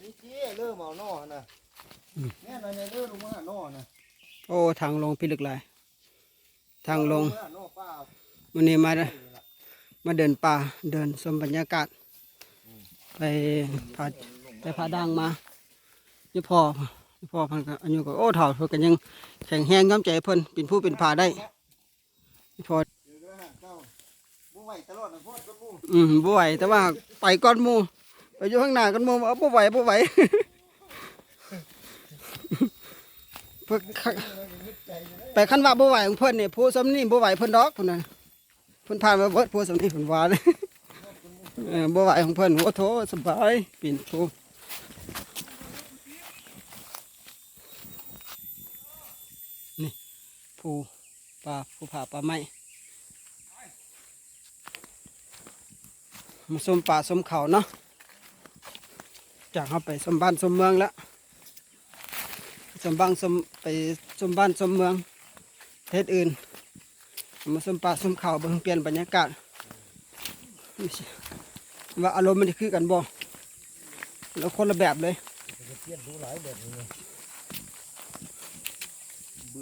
ນີ້ເດ້ ເລີ່ມເອົາໜໍ່ຫັ້ນນະ ອືມ ແມ່ນອັນນີ້ເດີ ລົງມາຫາໜໍ່ນະ ໂອ້ ທາງລົງພິລຶກຫຼາຍ ທາງລົງ ເອົາໜໍ່ປ່າ ມື້ນີ້ມາ ມາເດີນປ່າ ເດີນຊົມບັນຍາກາດ ອືມ ໄປຜາ ໄປຜາດ່າງມາ ອີ່ພໍ່ ອີ່ພໍ່ເພິ່ນກໍອາຍຸກໍ ໂອ້ ເຖົ້າ ເພິ່ນກໍຍັງແຂງແຮງ ຍອມໃຈເພິ່ນ ປີນພູປີນຜາໄດ້ ອີ່ພໍ່ ບໍ່ໄຫວຕະຫຼອດນະ ພອດກັບໝູ່ ອືມ ບໍ່ໄຫວ ແຕ່ວ່າໄປກ່ອນໝູ່ ໄປຢູ່ຂ້າງໜ້າກ່ອນໝູ່ ເອົາ ບໍ່ໄຫວ ບໍ່ໄຫວ ເພິ່ນ ໄປ ຄັນວ່າບໍ່ໄຫວຂອງເພິ່ນນີ້ ຜູ້ສ່ຳນີ້ບໍ່ໄຫວເພິ່ນດອກ ເພິ່ນວ່າ ເພິ່ນຜ່ານມາເບິດ ຜູ້ສ່ຳນີ້ເພິ່ນວ່າ ເອີ ບໍ່ໄຫວຂອງເພິ່ນ ໂອ້ໂຖ ສະບາຍ ປີນພູ ນີ້ ພູປ່າ ພູຜາປ່າໄມ້ ມາຊົມປ່າຊົມເຂົາເນາະ ຈາກເຮົາໄປຊົມບ້ານຊົມເມືອງແລ້ວ ຊົມບ້ານຊົມ ໄປຊົມບ້ານຊົມເມືອງ ເຮັດອື່ນ ມາຊົມປ່າຊົມເຂົາ ເບິ່ງ ປ່ຽນບັນຍາກາດ ວ່າອາລົມມັນຈະຄືກັນບໍ່ ແລ້ວຄົນລະແບບເລີຍ ຈະປ່ຽນດູຫຼາຍແບບນີ້ເນາະ